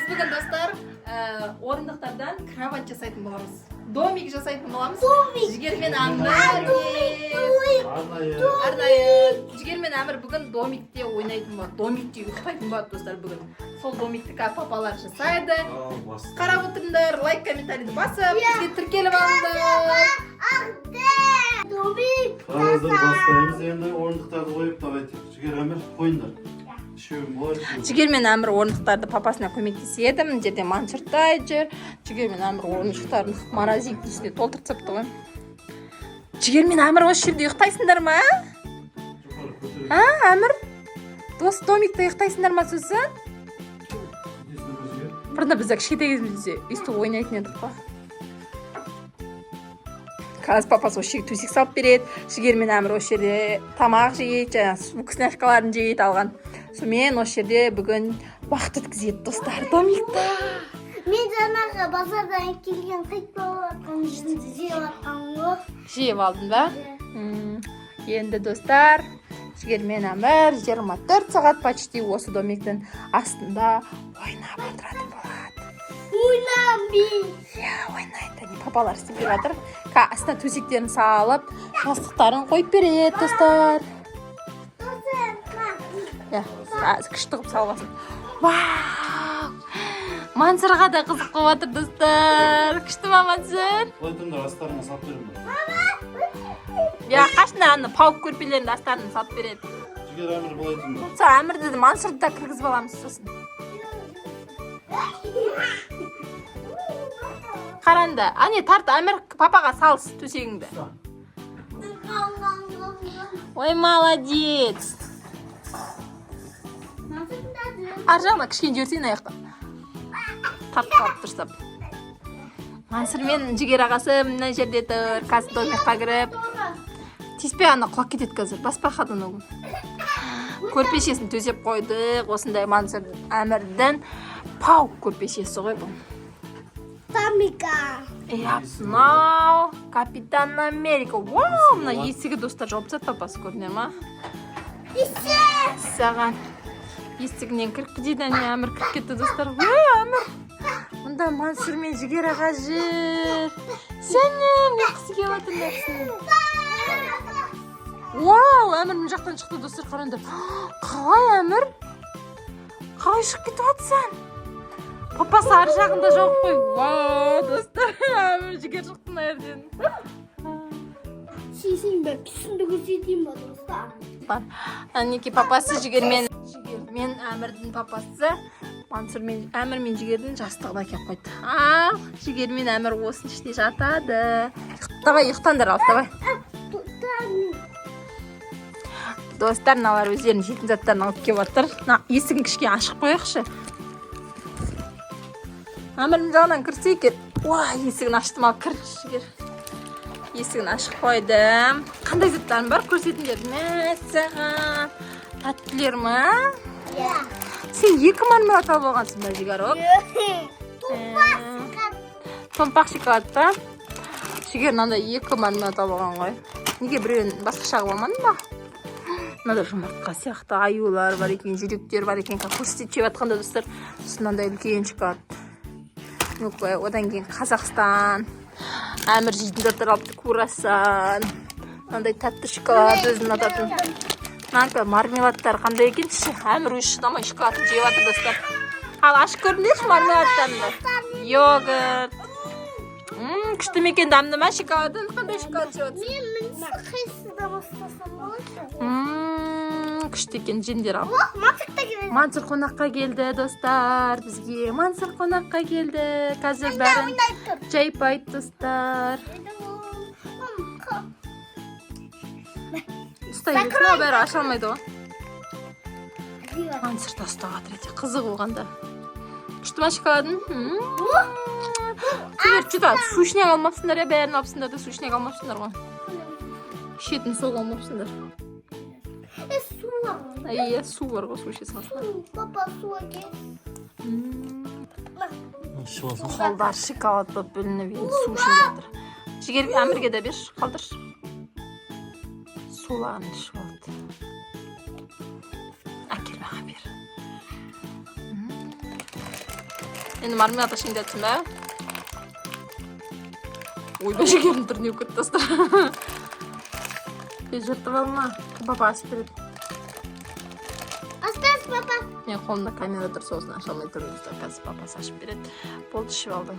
Біз бүгін, достар, орындықтардан кровать жасайтын боламыз. Домик жасайтын боламыз. Домик. Жігер мен Әмір. Арнайы. Арнайы. Жігер мен Әмір бүгін домикте ойнайтын болады. Домикте ұйықтайтын болады, достар, бүгін. Сол домикті қазір папалар жасайды. Ал, баста. Қарап отырыңдар, лайк, комментарийді басып, бізге тіркеліп алыңдар. Домик. Қазір бастаймыз енді, орындықтарды қойып, давайте. Жігер, Әмір, қойыңдар. Үшеуің былай, үшеуің. Жігер мен Әмір орындықтарды папасына көмектеседі. Мына жерде Мансұртай жүр. Жігер мен Әмір орындықтарын морозилкінің үстіне толтырып тастапты ғой. Жігер мен Әмір осы жерде ұйықтайсыңдар ма? Жоғары көтеріп. А, Әмір? Дос, домикте ұйықтайсыңдар ма сосын? Несін, Жігер? Бұрында біз кішкентай кезімізде өйстіп ойнайтын едік қой. Қазір папасы осы жерге төсек салып береді. Жігер мен Әмір осы жерде тамақ жейді, жаңағы вкусняшкаларын жейді алған. Сонымен осы жерде бүгін уақыт өткізеді, достар, домикта. Мен жаңағы базардан келген қайтып жатқан жүзімді жеп жатқан ғой. Жеп алдың ба? Енді, достар, Жігер мен Әмір 24 сағат почти осы домиктің астында ойнап отыратын болады. Ойнамай. Иә, ойнайды. Әне, папалар істеп беріп жатыр. Астына төсектерін салып, жастықтарын қойып береді, достар. Иә, күшті қылып салып алсын. Вау! Мансұрға да қызық болып жатыр, достар. Күшті ма, Мансұр? Былай тұрыңдар, астарына салып беремін. Иә, қашында ана паук көрпелерін астарына салып береді. Жігер, Әмір, былай тұрыңдар. Сол Әмірді де, Мансұрды да кіргізіп аламыз сосын. Қараңды. Әне, тарт, Әмір, папаға салыс төсегіңді. Ой, молодец. Ар жағына кішкене жіберсең аяқта. Тартып қалып дұрыстап. Мансұр мен Жігер ағасы мына жерде тұр. Қазір домикқа кіріп. Тиіспе, ана құлап кетеді қазір. Баспа ходуногын. Көрпешесін төсеп қойдық. Осындай Мансұр, Әмірдің паук көрпешесі ғой бұл. Тамика. Иә, мынау Капитан Америка. Вау, мына есігі, достар, жауып тастады папасы, көрдіңдер ма? Саған есігінен кіріп кетеді. Әне, Әмір кіріп кетті, достар. Ой, Әмір. Мұнда Мансұр мен Жігер аға жүр. Сәнем, не қысы келіп жатыр мына кісінің? Вау, Әмір мына жақтан шықты, достар, қараңдар. Қалай, Әмір? Қалай шығып кетіп жатсың? Папасы ар жағында жауып қой. Вау, достар, Әмір, Жігер шықты мына жерден. Сүйсең бе, түсінді көрсетейін ба, достар? Бар. Әнеки, папасы Жігер мен Әмірдің папасы Мансұр мен Әмір мен Жігердің жастығын әкеліп қойды. Ал Жігер мен Әмір осының ішінде жатады. Давай, ұйықтаңдар, ал, давай. Достар, мыналар өздерінің жейтін заттарын алып келіп жатыр. Мына есігін кішкене ашып қояйықшы. Әмірдің жағынан кірсе екен. Уа, есігін аштым, ал кір, Жігер. Есігін ашып қойдым. Қандай заттарың бар, көрсетіңдер. Мәссаған, тәттілер ма? Иә. Сен екі мармелад алып алғансың ба, Жигарок? Томпақ шоколад па? Жігер мынандай екі мармелад алып алған ғой. Неге біреуін басқаша қылып алмадың ба? Мынада жұмыртқа сияқты аюлар бар екен, жүректер бар екен. Қазір көрсетеді жеп жатқанда, достар. Сосын мынандай үлкен шоколад. Ну-ка, одан кейін Қазақстан. Әмір жейтін заттар алыпты, круассан. Мынандай тәтті шоколад, өзі ұнататын. Мынанікі мармеладтар қандай екен? Ше, Әмір өзі шыдамай шоколадын жеп жатыр, достар. Ал ашып көріңдерші мармеладтарыңды. Йогурт. Күшті ме екен, дәмді ма шоколадың? Қандай шоколад жеп жатырсың? Мен мінсі қайсыда бастасам болады? Күшті екен, жеңдер, ал. О, Мансұр та келеді. Мансұр қонаққа келді, достар, бізге. Мансұр қонаққа келді. Қазір бәрін Ойнай тұр. жайпайды, достар. Ұстай берсін, мынау бәрі аша алмайды ғой. Мансұр да ұстап жатыр, өте қызық болғанда. Күшті ма шоколадың? Сендер что-то сушняк алмапсыңдар, иә, бәрін алыпсыңдар да, сушняк алмапсыңдар ғой. Ішетін сок алмапсыңдар. Су бар ғой. Иә, су бар ғой, су іше саласыңдар. Су, папа, су әкел. Ішіп алсаң. Қолдар шоколад болып бөлініп, енді су ішіп жатыр. Жігер, Әмірге де берші, қалдыршы. Суларын ішіп алды. Әкел, маған бер. Енді мармелад ашайын деп жатсың ба? Ойбай, Жігердің түріне кетті, достар. Ей, жыртып алма, папа ашып береді. Оставь, папа. Мен қолымда камера тұр, сосын аша алмай тұрмын, достар. Қазір папасы ашып береді. Болды, ішіп алдым.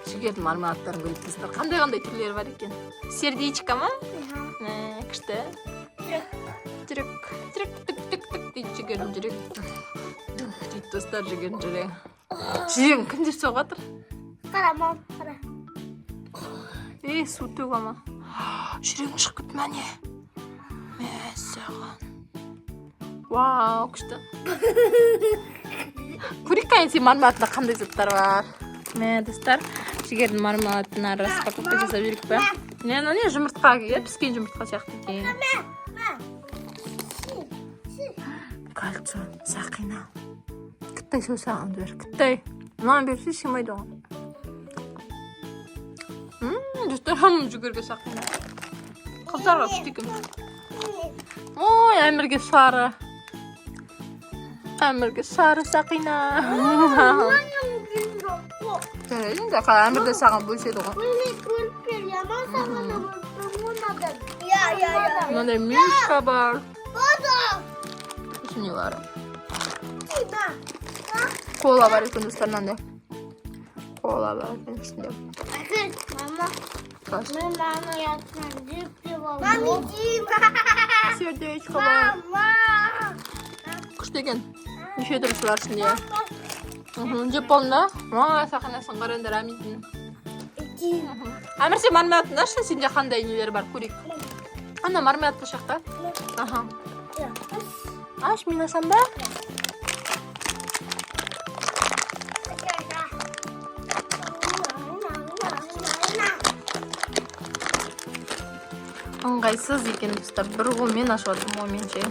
Жігердің мармеладтарын көріп тұрсыздар, қандай қандай түрлері бар екен. Сердечко ма? Күшті. Жүрек, жүрек, түк түк түк дейді. Жігердің жүрегі дүх дүх дейді, достар. Жігердің жүрегі, жүрегін кім деп соғып жатыр? Қара, мам, қара. Ей, су төгіп алма. Жүрегің шығып кетті ма, не? Мәссаған, вау, күшті. Көрейік қане, сен мармеладында қандай заттар бар. Мә, достар, Жігердің мармеладына распаковка жасап жіберейік па? Не, мынау не, жұмыртқа, иә, піскен жұмыртқа сияқты екен. Кольцо, сақина. Кіттай, сол саған бер, кіттай. Мынаны берсе, сыймайды оған. Достар, Жігерге сақина, қыздарға күшті екен. Ой, Әмірге сары, Әмірге сары сақина. Жарайды енді, Әмір де саған бөліседі ғой. Я. Мынандай мишка бар. Бада. Сосын не бар? Кола бар екен, достар, мынандай кола бар екен ішінде. Мама. Класс. Мен мама ятсам жеп деп алдым. Сердечко бар. Мама. Күшті екен, неше түрлісі бар ішінде. Жеп болдың ба? Ой, сақинасын қараңдар Әмірдің. Әмір, сен мармеладын ашшы, сенде қандай нелер бар, көрейік. Ана мармеладты жақта, аха, аш. Мен ашам ба? Ыңғайсыз екен, достар, бір қолмен ашып жатырмын ғой мен ше.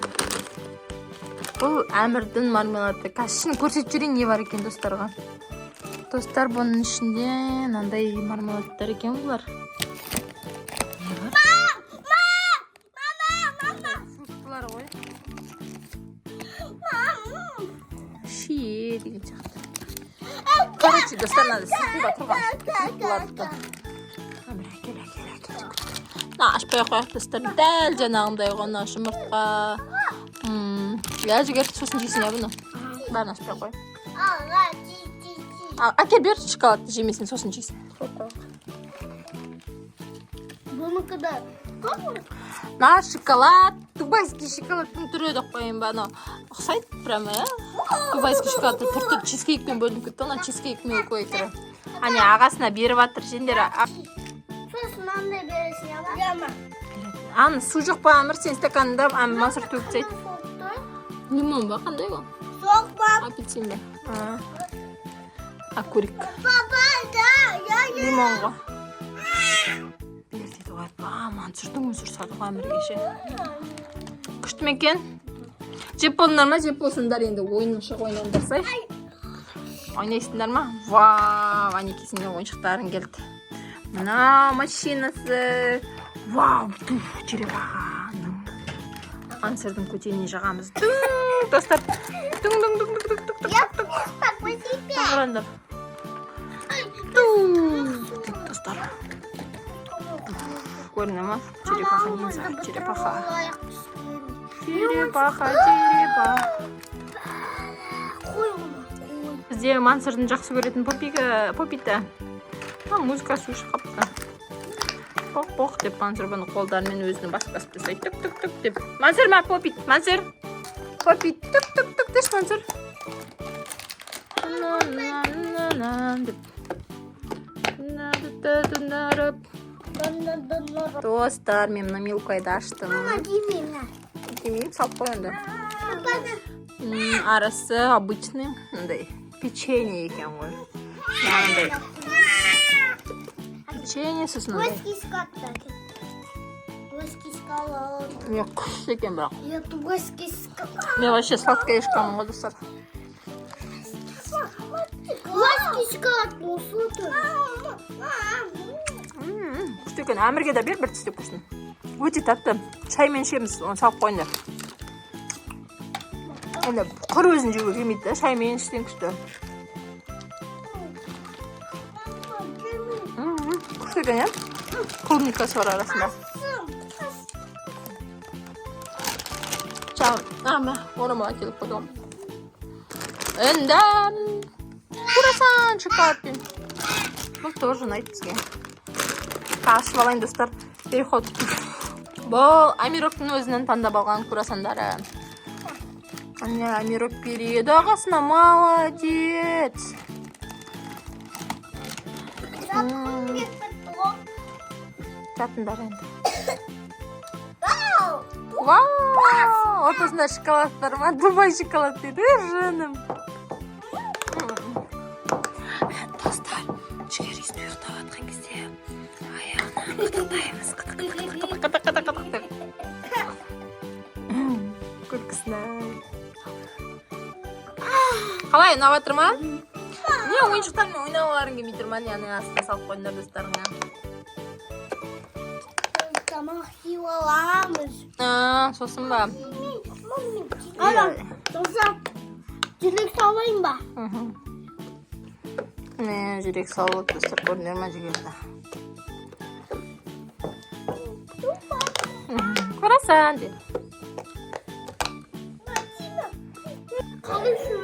Бұл Әмірдің мармелады. Қазір ішін көрсетіп жіберейін, не бар екен достарға. Достар, бұның ішінде мынандай мармеладтар екен. Бұлар не бар? Фруктылар ғой, шие деген сияқты. Короче, достар, мынандай сыртында тұрған фруктыларды. Әмір, әкел, әкел, әкел. Мына ашпай ақ қояйық, достар. Дәл жаңағындай ғой мына жұмыртқа. Иә, Жігер, сосын жейсің, иә, бұны бәрін ашпай ақ қой. Ал, әкел, бер шоколадты, жемесін, сосын жейсің. Қойып қояйық. Бұныкі да. Мына шоколад дубайский шоколадтың түрі деп қояйын ба? Анау ұқсайды прямо, иә, дубайский шоколадтың түр түрі чизкейкпен бөлініп кетті. Ана чизкейк Милквей түрі. Әне, ағасына беріп жатыр сендер. Сосын мынандай бересің, иә ма? Аны су жоқ па, Әмір, сен стаканында? Мансұр төгіп тастайды. Лимон ба, қандай ол? Сок ба? Апельсин ба? А, көрейік. Папа, да, я. Лимон ғой. Бер дейді ғой. А, Мансұрдың өзі ұрсады ғой Әмірге ше. Күшті ме екен? Жеп болдыңдар ма? Жеп болсаңдар, енді ойыншық ойнаңдарсай. Ойнайсыңдар ма? Вау, әнекей, сендер ойыншықтарың келді. Мына машинасы, вау, туф, черепаханың, Ансырдың көтеніне жағамыз. Дүң, достар, дүң, дүң, дүң, дүң, дүң, дүң, дүң, дүң. Қараңдар, дүң дейді, достар, көріне ма? Черепаха ниндзя, черепаха, черепаха, черепаха. Қой оны, қой. Бізде Мансұрдың жақсы көретін попигі, попиті. А, музыкасы өшіп қалыпты. Поқ поқ деп Мансұр бұны қолдарымен өзінің басып басып тастайды, түк түк түк деп. Мансұр ма, попит, Мансұр, попит, түк түк түк деші, Мансұр. На, на, на, на деп. На, да, да, да, да. Достар, мен мына Милквайды аштым. Мама, демеймін. Демеймін, салып қой енді. Арасы обычный мындай печенье екен ғой, мынандай печенье, сосын мынандай. Дубайский шоколад. Дубайский шоколад. Не, күшті екен бірақ. Я дубайский шоколад. Мен вообще сладкое ешкамын ғой, достар. Дубайский шоколад осы тұр. Күшті екен. Әмірге де бер, бір тістеп көрсін. Өте тәтті. Шаймен ішеміз оны, салып қойыңдар. Енді құр өзін жеуге келмейді да, шаймен ішсең күшті. Күшті екен, иә, клубникасы бар арасында. Жаңа мә, орамал әкеліп қойды ғой. Енді круассан шоколадпен, бұл тоже ұнайды бізге. Ашып алайын, достар. Переход. Бұл Амироктың өзінің таңдап алған круассандары. Міне, Амирок береді ағасына, молодец. Жатқым келіп кетті ғой. Жатыңдар енді. Вау! Вау, ортасында шоколад бар ма? Дубай шоколад дейді, жаным. Достар, Жігер өйстіп ұйықтап жатқан кезде аяғынан қытықтаймыз. Қытық, қытық, қытық, қытық, қытық, қытық деп. Күлкісін ай. Қалай, ұнап жатыр ма? Не, ойыншықтармен ойнағыларың келмей тұр ма? Не, ана астына салып қойыңдар достарыңа. Тамақ жеп аламыз. А, сосын ба? Ана, достар, жүрек салайын ба? Мхм. Міне, жүрек салып, достар, көрдіңдер ма жігерді? Круассан де. Қалай өзі?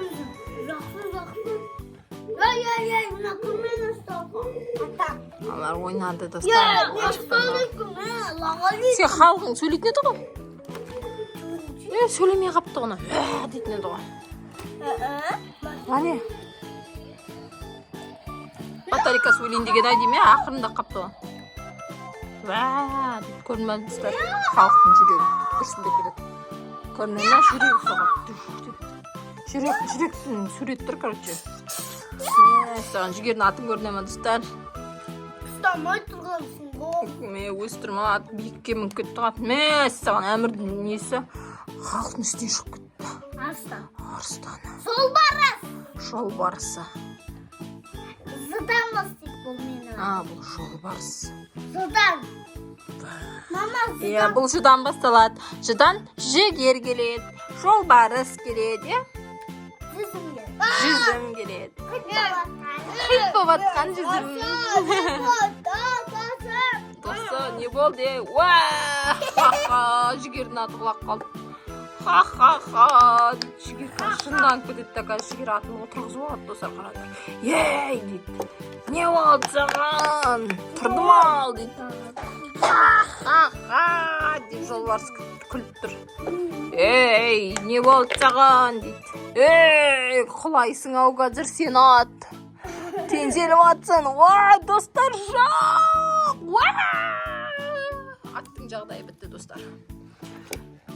Жақсы, жақсы. Ай, ай, ай, мына кіммен ұсталған? Ата. Алар ойнады, Я, достар. мен ұсталдым, лағали. Сен халқың сөйлейтін еді ғой. Е, сөйлемей қалыпты ғой. Ә дейтін еді ғой. Әне. Батарейкасы өлейін деген ай деймін, иә, ақырында қапты ғой. Уә деп, көрдің ба, достар? Халықтың жүрегі дүрсілдеп кетеді. Көрдің ме, жүрегі соғады. Дүх деп. Жүрек, жүректің суреті тұр, короче. Мәссаған, Жігердің атын көрдің ме, достар? Ұстамай тұрғансың ғой. Ме, өсіп тұр ма, ат биікке мініп кетті ғой. Мәссаған, Әмірдің несі халықтың үстіне шығып кетті. Арыстан. Арыстаны. Жолбарыс. Жолбарысы. Зыдан бастайды бұл мені. А, бұл жолбарыс. Зыдан. Мама, Иә, зыдан. бұл жыдан басталады. Жыдан жігер келеді, жолбарыс келеді, иә? Жүзім келеді. Жүзім келеді. Хит болып жатқан жүзім. Досы, не болды? Уа! Ха-ха, Жігердің аты құлап қалды. Ха-ха-ха. Жігер қазір жынданып кетеді да, қазір Жігер атын отырғызып алады, достар, қараңдар. Ей, дейді. Не болды саған? Тұрдым ал, дейді. Ха-ха-ха деп жолбарыс күліп тұр. Ей, не болды саған, дейді. Ей, құлайсың ау қазір сен, ат. Теңселіп атсың. Уа, достар, жоқ. Уа! Аттың жағдайы бітті, достар.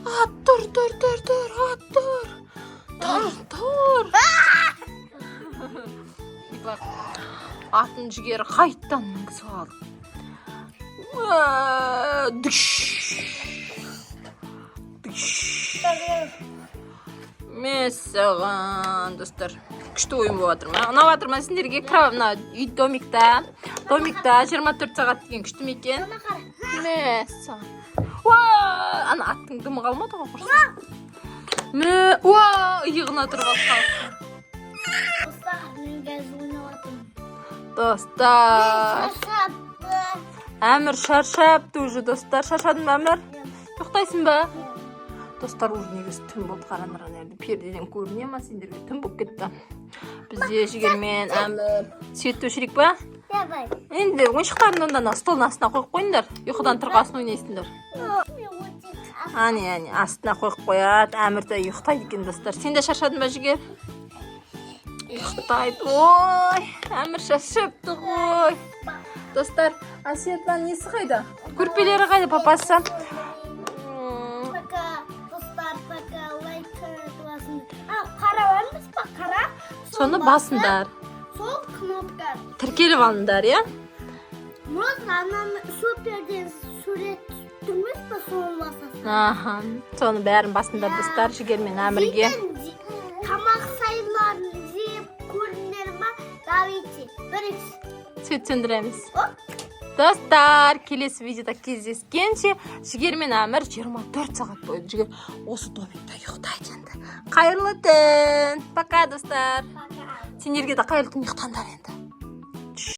Ат, тұр, тұр, тұр, тұр, ат, тұр. Тұр, тұр. Былай атын Жігері қайттан мінгізіп алды. Уа, дыш. Дыш. Мәссаған, достар, күшті ойын болып жатыр ма? Ұнап жатыр ма сендерге? Мына үй, домикта 24 сағат деген күшті ме екен? Мәссаған, уа, ана аттың дымы қалмады ғой құрсын. Мә, уа, иығына тұрып алды халық. Достар, мен қазір ойнап жатырмын. Достар, Шаршапты. Әмір шаршапты уже, достар. Шаршадың ба, Әмір? Ұйықтайсың ба? Достар, уже негізі түн болды, қараңдар, ана жерде пердеден көріне ма сендерге? Түн болып кетті. Бізде Жігер мен Әмір свет өшірейік па? Давай. Енді ойыншықтарыңды онда ана столдың астына қойып қойыңдар, ұйқыдан тұрғасын ойнайсыңдар. Мен өте Әне, әне, астына қойып қояды. Әмір де ұйықтайды екен, достар. Сен де шаршадың ба, Жігер? Ұйықтайды. Ой, Әмір шаршапты ғой, достар. Әсетаның несі қайда, көрпелері қайда, папасы? Пока, достар, пока, лайк басын. А, қара бармыз ба, қара? Соны басыңдар. Сол кнопка. Тіркеліп алыңдар, иә. Можно ананы суперден сурет түсірмес па, соны басасың. Аха, соны бәрін басыңдар, достар, Жігер мен Әмірге. Тамақ сайларын жеп көрдіңдер ма? Давайте. Бір, екі. Свет сөндіреміз. Оп. Достар, келесі видеода кездескенше! Жігер мен Әмір 24 сағат бойы, Жігер осы домикта ұйықтайды енді. Қайырлы түн, пока, достар. Пока. Сендерге де қайырлы түн, ұйықтаңдар енді.